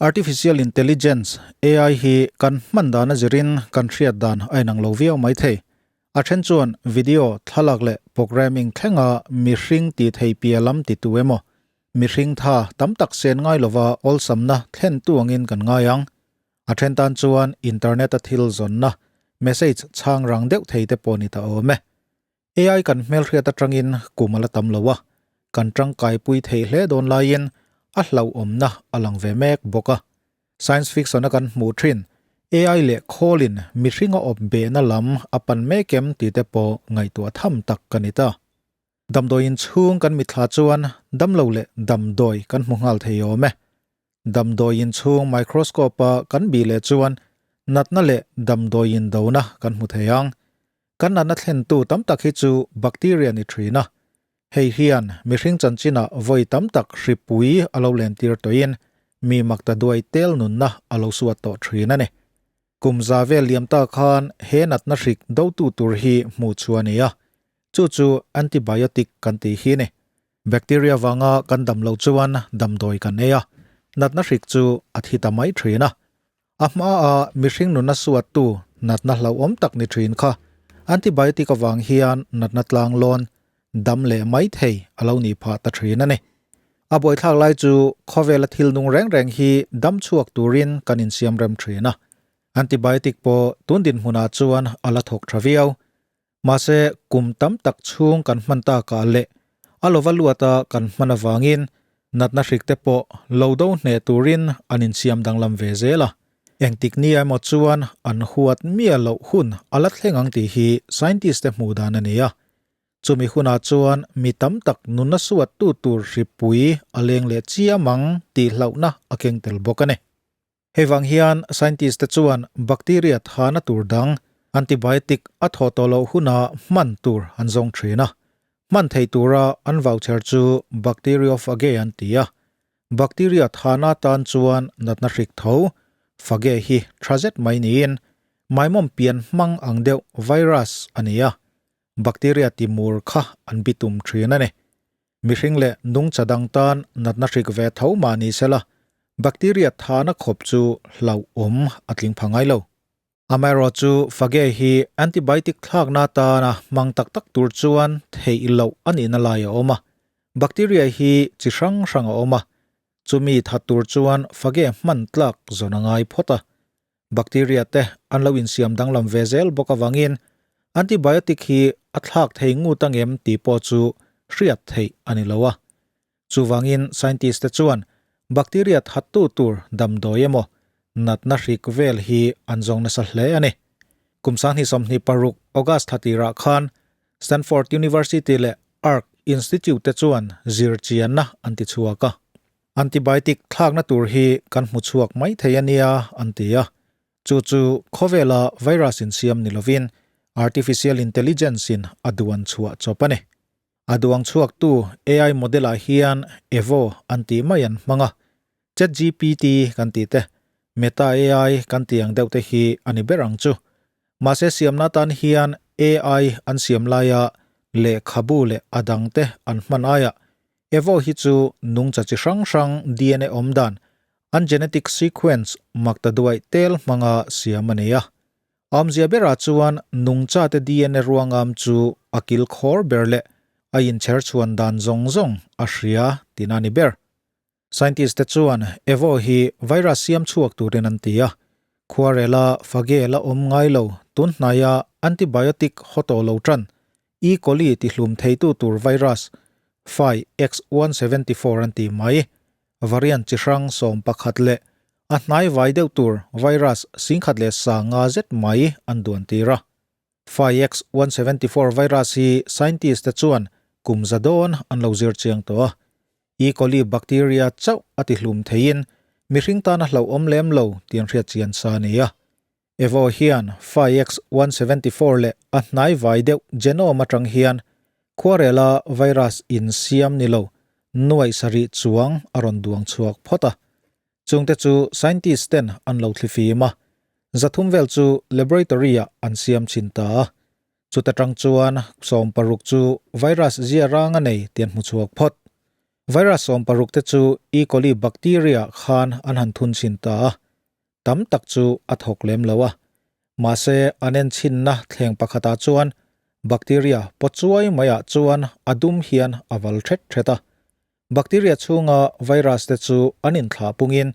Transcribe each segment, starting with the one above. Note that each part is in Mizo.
Artificial Intelligence, AI, hi kan hman dan a zirin kan hriat dan a inang lo viau mai thei. A then chuan video, thlalak leh programming thlenga mihring ti thei pia lam ti tu emaw, mihring tha tam tak sen ngai lova awlsamna thlen tu angin kan ngai ang. A then tan chuan internet a thil zawnna, message chhang rang deuh thei te pawh ni ta awm e. AI kan hmelhriat atangin kum a la tam lo a, kan tangkaipui theih hle dawn laiin a hlauhawmna a lang ve mek bawk a. Science fiction a kan hmuh thin AI leh khawlin mihring a awp behna lam a pan mek em tih te pawh ngaihtuah tham tak ka ni ta. Damdawiin chhung kan mitthla chuan damlo leh damdawi kan hmu nghal thei awm e. Damdawiin chhung microscope a kan bih leh chuan natna leh damdawiin dona kan hmu thei ang. Kan natna thlentu tam tak hi chu bacteria ni thin a, hei hian mihring chanchinah vawi tam tak hripui a lo lentir tawhin mi makta duai tel nunna a lo suat tawh thin a ni. Kum za vel liam ta khan he natna hrik dotu tur hi hmuh chhuah a ni a, chu chu antibiotic kan tih hi a ni. Bacteria vanga kan dam loh chuan damdawi kan ei a, natna hrik chu a thi ta mai thin a. A hmaa mihring nunna suattu natna hlauhawm tak ni thin kha antibiotic avang hian natna tlang lawn dam leh mai thei a lo nih phah ta thin a ni. A buaithlak lai chu khawvela thil nung reng reng hi dam chhuak turin kan insiam rem thin a. Antibiotic pawh tun dinhmunah chuan a la thawk tha viau. Mahse kum tam tak chhung kan hman takah leh a lova luata kan hman avangin natna hrik te pawh lo do hneh turin an insiam danglam ve zel a. Engtik ni emaw chuan an huat miah loh hun a la thleng ang tih hi scientist te hmuh dan a ni a. Chumi hunah chuan mi tam tak nunna suattu tur hripui a leng leh chiam ang tih hlauhna a keng tel bawk a ni. Hei vang hian scientist te chuan bacteria thana tur dang, antibiotic, a thaw tawh loh huna hman tur an zawng thin a. Hman thei tura an vauchher chu bacteriophage an ti a. Bacteria thana tan chuan natna hrik tho, phage, hi tha zet mai niin maimawm pian hmang ang deuh virus a ni a. Bacteria timur kha an bitum thin a ni. Mihring leh nungcha dang tan natna hrik ve tho mah ni sela, bacteria thana khawp chu hlauhawm a tling pha ngai lo. Amaherawh chu phage hi antibiotic thlakna atana hmang tak tak tur chuan theih loh a nihna lai a awm a. Bacteria hi chi hrang hrang a awm a, chumi that tur chuan phage hman tlak zawn a ngai phawt a. Bacteria te an lo insiam danglam ve zel bawk avangin antibiotic hi a thlak thei ngut angem tih pawh chu hriat theih a ni lo a. Chuvangin scientist te chuan bacteria thattu tur damdawi emaw natna hrik vel hi an zawng nasa hle a ni. Kum 2026 August thla tirah khan Stanford University leh Ark Institute te chuan zirchianna an ti chhuak a. Antibiotic thlakna tur hi kan hmu chhuak mai thei a nia an ti a. Chu chu khawvela virus insiam ni lovin artificial intelligence in a duan chhuah chawp a ni. A duang chhuaktu AI model ah hian Evo an tih mai an hmang a. ChatGPT kan tih te, Meta AI kan tih ang deuh te hi a ni ber ang chu. Mahse siamna atan hian AI an siam laia lehkhabu leh a dang te an hman aiah Evo hi chu nungcha chi hrang hrang DNA awm dan, an genetic sequence makta duaih tel hmanga siam a nei a. Awmzia berah chuan nungchate DNA ruangam chu a kil khawr ber leh a inchher chhuan dan zawng zawng a hria tihna a ni ber. Scientist te chuan Evo hi virus siam chhuak turin an ti a, khuarela phage la awm ngai lo tun hnaia antibiotic haw tawh lo tan E. coli tihlum theitu tur virus phi X174 an ti mai. Variant chi hrang 11 leh a hnai vai deuh tur virus 10,500 zet mai an duan tir a. Phi X174 virus hi scientist te chuan kum za dawn an lo zir chiang tawh a. E. coli bacteria chauh a tihlum theiin mihring tana hlauhawm lem lo tih an hriat chian sa a ni a. Evo hian Phi X174 leh a hnai vai deuh genome atang hian khuarela virus insiam ni lo nuaih sarih chuang a rawn duang chhuak phawt a. Chungte chu scientist ten an lo thlifim a, 300 vel chu laboratory ah an siam chin ta a. Chuta tang chuan 16 chu virus zia rang a nei tih an hmu chhuak phawt. Virus 16 te chu E. coli bacteria khan an han thun chhin ta a, tam tak chu a thawk lem lo a. Mahse an en chhinna thleng pakhatah chuan bacteria pawchuai maiah chuan a dum hian a val thet thet a. Bacteria chhunga virus te chu an inthlah pungin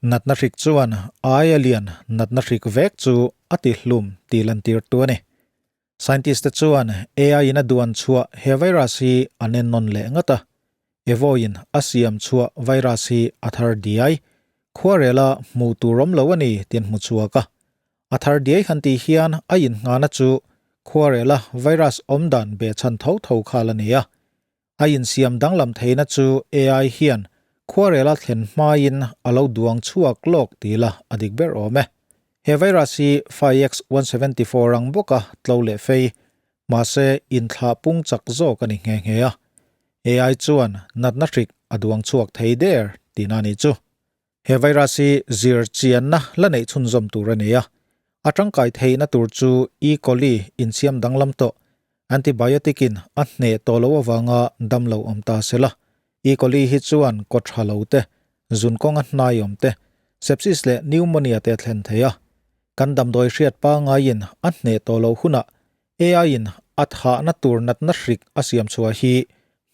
natna hrik chuan aia lian natna hrik vek chu a tihlum tih lantirtu a ni. Scientist te chuan AI in a duan chhuah he virus hi an en nawn leh ngat a. Evo in a siam chhuah virus hi a thar diai, khuarela hmuh tur awm lo a ni tih an hmu chhuak a. A thar diai han tih hian a innghahna chu khuarela virus awmdan behchhan tho tho kha la ni a. A insiam danglam theihna chu AI hian khuarela thlen hmain a lo duang chhuak lawk ti la a dik ber awm e. He virus hi 5X174 ang bawka tlo leh fei, mahse inthlah pung chak zawk a ni nghe nghe a. AI chuan natna hrik a duang chhuak thei der tihna a nih chu. He virus hi zir chianna la neih chhunzawm tur a ni a, a tangkai theihna tur chu E. coli insiam danglam tawh, antibiotic in a hneh tawh loh avanga dam lo awm ta se la. E. coli hi chuan kaw tha lo te, zun kawnga hnai awm te, sepsis leh pneumonia te a thlen thei a. Kan damdawi hriat pangaiin a hneh tawh loh hunah AI in a thahna tur natna hrik a siam chhuah hi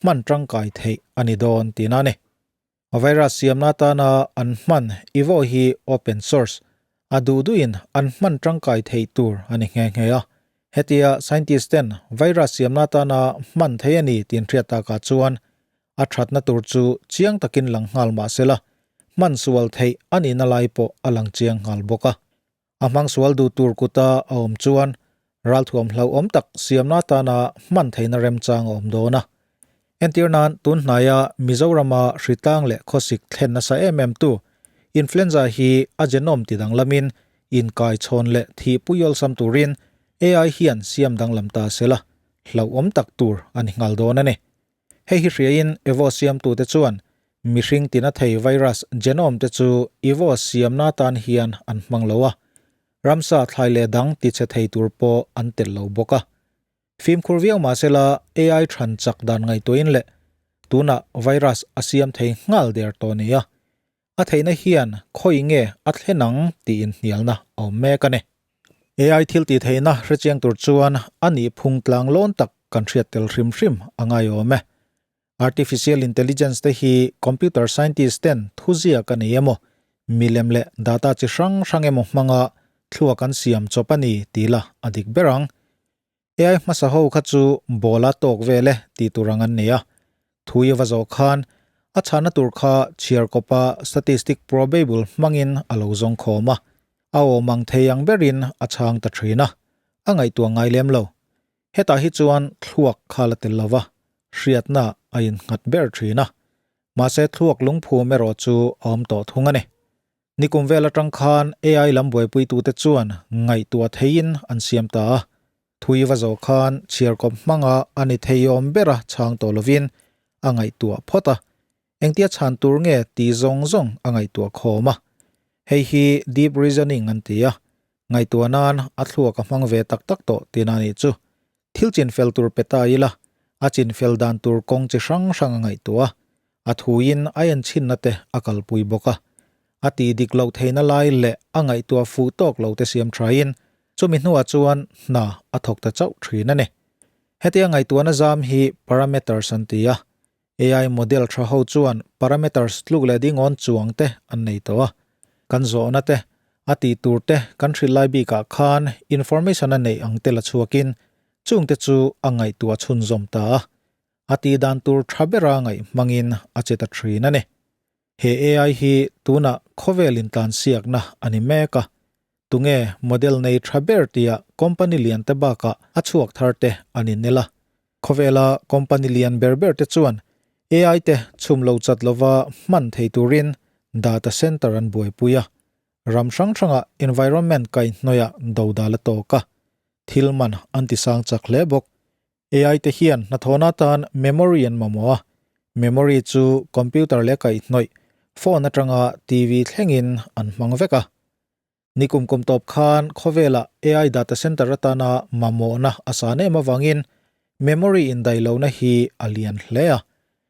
hman tangkai theih a ni dawn tihna a ni. Virus siamna atana an hman Evo hi open source, a duh duhin an hman tangkai theih tur a ni nghe nghe a. Hetia scientist ten virus siamna atana hman thei a ni tih an hriat takah chuan a thatna tur chu chiang takin lang nghal mah sela, hman sual theih a nihna lai pawh a lang chiang nghal bawk a. A hmang sual duh tur kuta a awm chuan ralthuam hlauhawm tak siamna atana hman theihna remchang a awm dawn a. Entir nan tun hnaia Mizorama hritlang leh khawsik thlen nasa em em tu influenza hi a genome ti danglamin inkaichhawn leh thihpui awlsam turin AI hian siam danglam ta sela hlauhawm tak tur a ni nghal dawn a ni. Hei hi hriain Evo siamtute chuan mihring tina thei virus genome te chu Evo siamna atan hian an hmang lo a, ramsa thlai leh dang tichhe thei tur pawh an telh lo bawk a. Fimkhur viau mahsela AI than chak dan ngaihtuahin leh tunah virus a siam thei nghal der tawh nia. A theihna hian khawi nge a thlen ang tih inhnialna a awm mek a ni. AI thil tih theihna hrechiang tur chuan a nih phung tlang lawn tak kan hriat tel hrim hrim a ngai awm e. Artificial Intelligence te hi computer scientist ten thuziak a ni emaw, milem leh data chi hrang hrang emaw hmanga thluak an siam chawp a ni tih la a dik ber ang. AI hmasa ho kha chu ball a tawk vel e tih tur ang an ni a. Thui va zawh khan a chhahna tur kha chhiar kawpa statistic probable hmangin a lo zawng khawm a, a awm ang thei ang berin a chhang ta thin a, a ngaihtuah ngai lem lo. Hetah hi chuan thluak kha la tel lova, hriatna a innghat ber thin a. Mahse thluak lungphum erawh chu a awm tawh thung a ni. Nikum vel atang khan AI lam buaipuitute chuan ngaihtuah theiin an siam ta a. Thui va zawh khan chhiarkawp hmanga a ni theiawm bera chhang tawh lovin a ngaihtuah phawt a. Engtia chhan tur nge tih zawng zawng a ngaihtuah khawm a. Hei hi deep reasoning an ti a. Ngaihtuah nan a thluak a hmang ve tak tak tawh tihna a nih chu. Thil chinfel tur pe ta ila, a chinfel dan tur kawng chi hrang hrang a ngaihtuah a, a thuin a enchhinna te a kalpui bawk a. A tih dik loh theihna lai leh a ngaihtuah fuh tawk lo te siam thain, chumi hnuah chuan hna a thawk ta chauh thin a ni. Hetia ngaihtuahna zam hi parameters an ti a, AI model tha ho chuan parameters tluk leh dingawn chuang te an nei tawh a. Kan zawhna te, a tih tur te kan hrilh lai bikah khan information a neih ang te la chhuakin chung te chu a ngaihtuah chhunzawm ta a. A tih dan tur tha bera ngaih hmangin a che ta thin a ni. He AI hi tunah khawvel intlansiakna a ni mek a. Tunge model nei tha ber tia company lian te bakah a chhuak thar te an innel a. Khawvela company lian ber ber te chuan AI te chhum lo chat lova hman thei turin data center an buaipui a. Ram hrang hrangah environment kaihhnawihah dodal a tawk a. Thil man an tisang chak hle bawk. AI te hian hnathawhna atan memory an mamawh a, memory chu computer leh kaihhnawih, phone atanga TV thlengin an hmang vek a. Nikum kum tawp khan khawvelah AI data center atana mamawhna a san em avangin memory indaih lohna hi a lian hle a.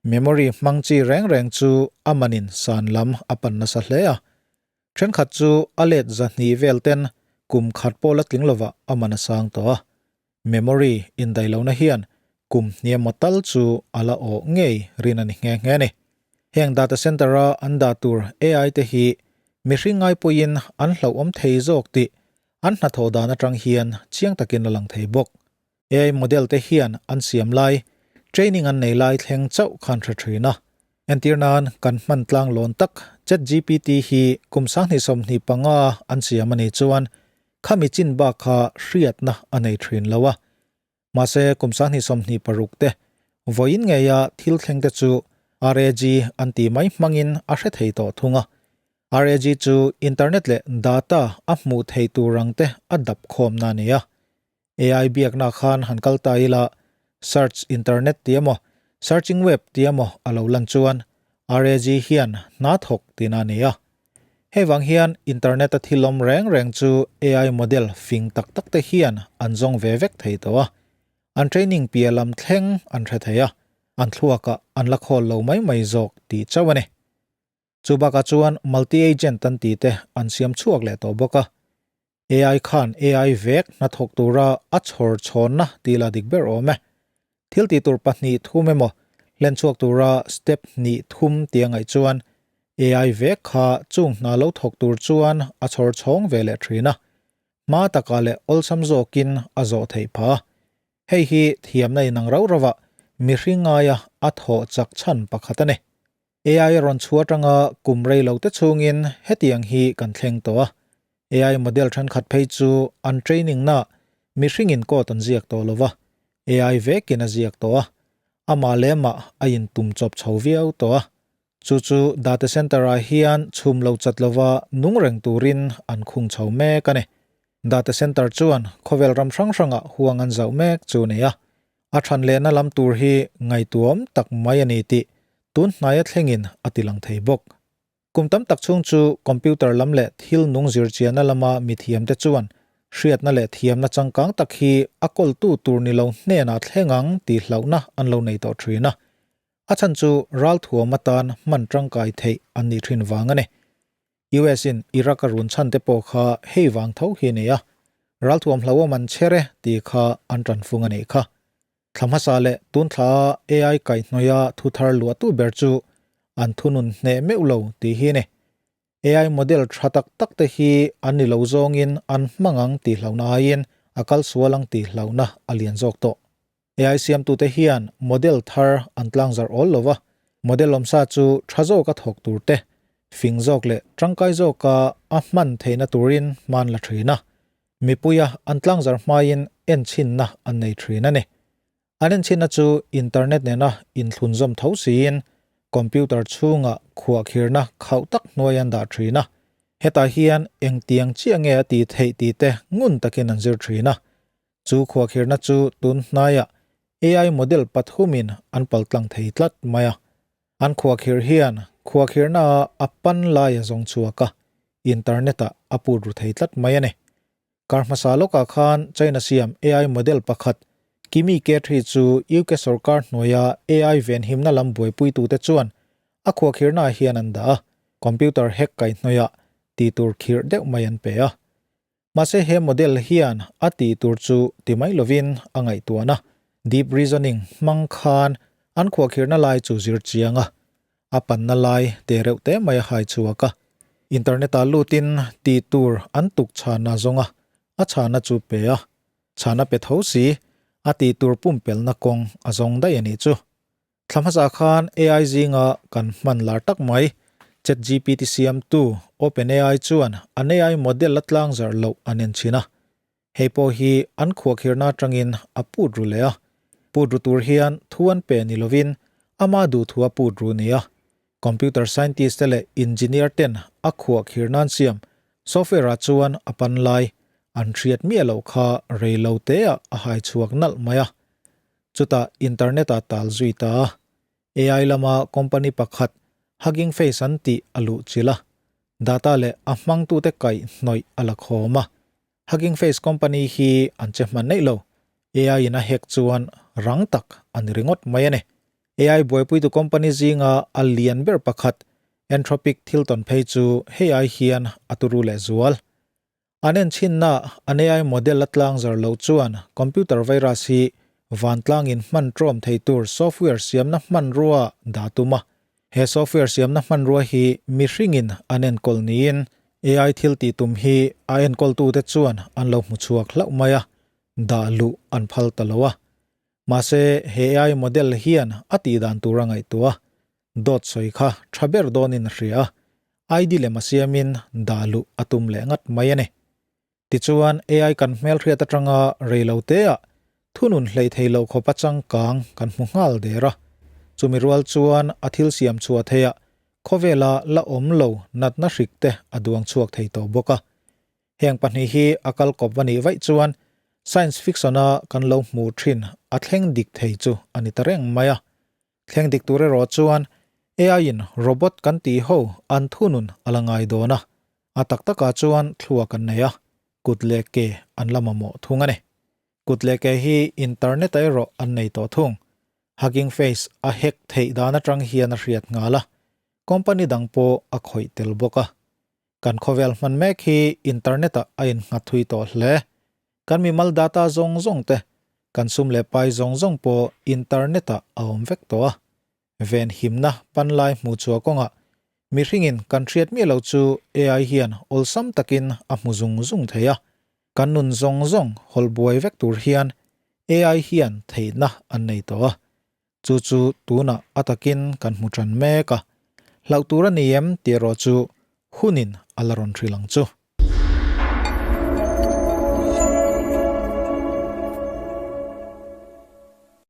Memory hmang chi reng reng chu a manin san lam a pan nasa hle a. Thenkhat chu a let 200 vel ten kum khat pawh la tling lovah a man a sang tawh a. Memory indaih lohna hian kum hniam maw tal chu a la awh ngei rin a ni nghe nghe a ni. Heng data center-a an dah tur AI te hi mihring ngai pawhin an hlauhawm thei zawk tih an hnathawh dan atang hian chiang takin a lang thei bawk. AI model te hian an siam lai, training an nei lai thleng chauh khan hre thin a. Entir nan kan hman tlang lawn tak ChatGPT hi kum 2025 an siam a nih chuan khami chin bak kha hriatna a nei thin lo a. Mahse kum 2026 te vawiin ngeia thil thleng te chu RAG an tih mai hmangin a hre thei tawh thung a. RAG chu internet leh data a hmuh theih tur ang te a dap khawmna a ni a. AI biakna khan han kal ta ila search internet tih emaw searching web tih emaw a lo lan chuan RAG hian hna thawk tihna a ni a. Hei vang hian internet a thil awm reng reng chu AI model fing tak tak te hian an zawng ve vek thei tawh a. An training piah lam thleng an hre thei a, an thluakah an la khawl lo mai mai zawk tih chauh a ni. Chu bakah chuan multi-agent an tih te an siam chhuak leh tawh bawk a. AI khan AI vek hnathawk tura a chhawr chhawnna tih la dik ber awm e. Thil tih tur pahnih thum emaw hlen chhuak tura step hnih thum tih a ngaih chuan AI vek kha chung hna lo thawk tur chuan a chhawr chhawng ve leh thin a. Hma takah leh awlsam zawkin a zawh theih phah a. Hei hi thiamna inang rau rauah mihring ngaia a thawh chak chhan pakhat a ni. AI a rawn chhuah atanga kum rei lo te chhungin hetiang hi kan thleng tawh a. AI model thenkhat phei chu an training na mihringin code an ziak tawh lova, AI vekin a ziak tawh a, amah leh amah a intum chawp chho viau tawh a. Chu chu data center ah hian chhum lo chat lova nung reng turin an khung chho mek a ni. Data center chuan khawvel ram hrang hrangah huang an zauh mek chu a ni a. A than lehna lam tur hi ngaihtuam tak mai a ni tih tun hnaia thlengin a ti lang thei bawk. Kum tam tak chhung chu computer lam leh thil nung zirchianna lama mithiamte chuan hriatna leh thiamna changkang tak hi a kawltu tur ni lo hnenah thleng ang tih hlauhna an lo nei tawh thin a. A chhan chu ralthuam atan hman tangkai theih an nih thin vang a ni. US in Iraq a run chhan te pawh kha hei vang tho hi a ni a, ralthuam hlauhawm an chher e tih kha an tanfung a nih kha. Thla hmasa leh tun thla a AI kaihhnawih a thu thar luahtu ber chu an thunun hneh meuh lo tih hi a ni. AI model tha tak tak te hi an ni lo zawngin an hmang ang tih hlauhna aiin a kal sual ang tih hlauhna a lian zawk tawh. AI siamtute hian model thar an tlangzarh awl lo va, model awmsa chu tha zawka thawk tur te, fing zawk leh tangkai zawka a hman theihna turin hman la thin a. Mipuia an tlangzarh hmain enchhinna an nei thin a ni. An enchhinna chu internet nena inthlunzawm tho siin computer chhunga khuahkhirna khauh tak hnuai an dah thin a. Hetah hian engtiang chiah nge a tih theih tih te ngun takin an zir thin a. Chu khuahkhirna chu tun hnaiah AI model pathumin an paltlang thei tlat mai a. An khuahkhir hian khuahkhirna ah a pan lai a zawng chhuak a, internet ah a put ru thei tlat mai a ni. Kar hmasa lawkah khan China siam AI model pakhat Kimi K3 chu UK sorkar hnuaia AI venhimna lam buaipuitute chuan a khuahkhirna ah hian an dah a, computer hack kaihhnawihah tih tur khirh deuh mai an pe a. Mahse he model hian a tih tur chu ti mai lovin a ngaihtuahna, deep reasoning, hmang khan an khuahkhirhna lai chu zir chiang a, a panna lai te reuh te mai a hai chhuak a. Internet-ah lutin tih tur an tuk chhana zawng a, a chhana chu pe a, chhana pe tho si, a tih tur pumpelhna kawng a zawng daih a nih chu. Thla hmasa khan AI zinga kan hman lar tak mai, ChatGPT siamtu OpenAI chuan an AI model a tlang zarh loh an en thin a. Hei pawh hi an khuahkhirhna atangin a put ru leh a. Put ru tur hian thu an pe ni lovin ama duhthu a put ru nia. Computer scientist te leh engineer ten a khuahkhirhna an siam software ah chuan a pan lai an hriat miah loh kha rei lo teah a hai chhuak nalh mai a. Chutah internet a tal zui ta a, AI lama company pakhat Hugging Face an tih a luh chilh a, data leh a hmangtute kaih hnawih a la khawm a. Hugging Face company hi an che hman neih lo, AI in a hack chuan rang tak a ni ringawt mai a ni. AI buaipuitu company zinga a lian ber pakhat Anthropic thil tawn phei chu hei ai hian a turu lehzual. An enchinna an AI model a tlang zar loh chuan computer virus hi vantlangin hman ṭawm thei tur software siamna hmanrua dah tum a. He software siamna hmanrua hi mihringin an enkawl niin AI thil tih tum hi a enkawltute chuan an lo hmu chhuak hlauh mai a, dah luh an phal ta lo a. Mahse he AI model hian a tih dan tur a ngaihtuah a, Dawt sawi kha tha ber dawnin a hria a, ID lem a siamin dah luh a tum leh ngat mai a ni. Tichuan AI kan hmelhriat atanga rei lo teah thunun hlei thei lo khawpa changkang kan hmu nghal der a. Chumi rual chuan a thil siam chhuah theiah khawvela la awm lo natna hrik te a duang chhuak thei tawh bawk a. Heng pahnih hi a kal kawp a nih vaih chuan science fiction-a kan lo hmuh thin a thleng dik thei chu a ni ta reng mai a. Thleng dik tur erawh chuan AI in robot kan tih ho an thunun a la ngai dawn a, a tak takah chuan thluak an nei a, kut leh ke an la mamawh thung a ni. Kut leh ke hi internet-ah erawh an nei tawh thung. Hugging Face a hack theih dan atang hian a hriat nghal a, company dang pawh a khawih tel bawk a. Kan khawvel hman mek hi internet-ah a innghat thui tawh hle. Kan mimal data zawng zawng te, kan sum leh pai zawng zawng pawh internet-ah a awm vek tawh a. Ven himna panlai hmuh chhuah kawngah mihringin kan hriat miah lo chu AI hian awlsam takin a hmu zung zung thei a. Kan nun zawng zawng hawlh buai vek tur hian AI hian theihna an nei tawh a. Chu chu tunah a takin kan hmu tan mek a, hlauh tur a ni em tih erawh chu hunin a la rawn hrilh ang chu.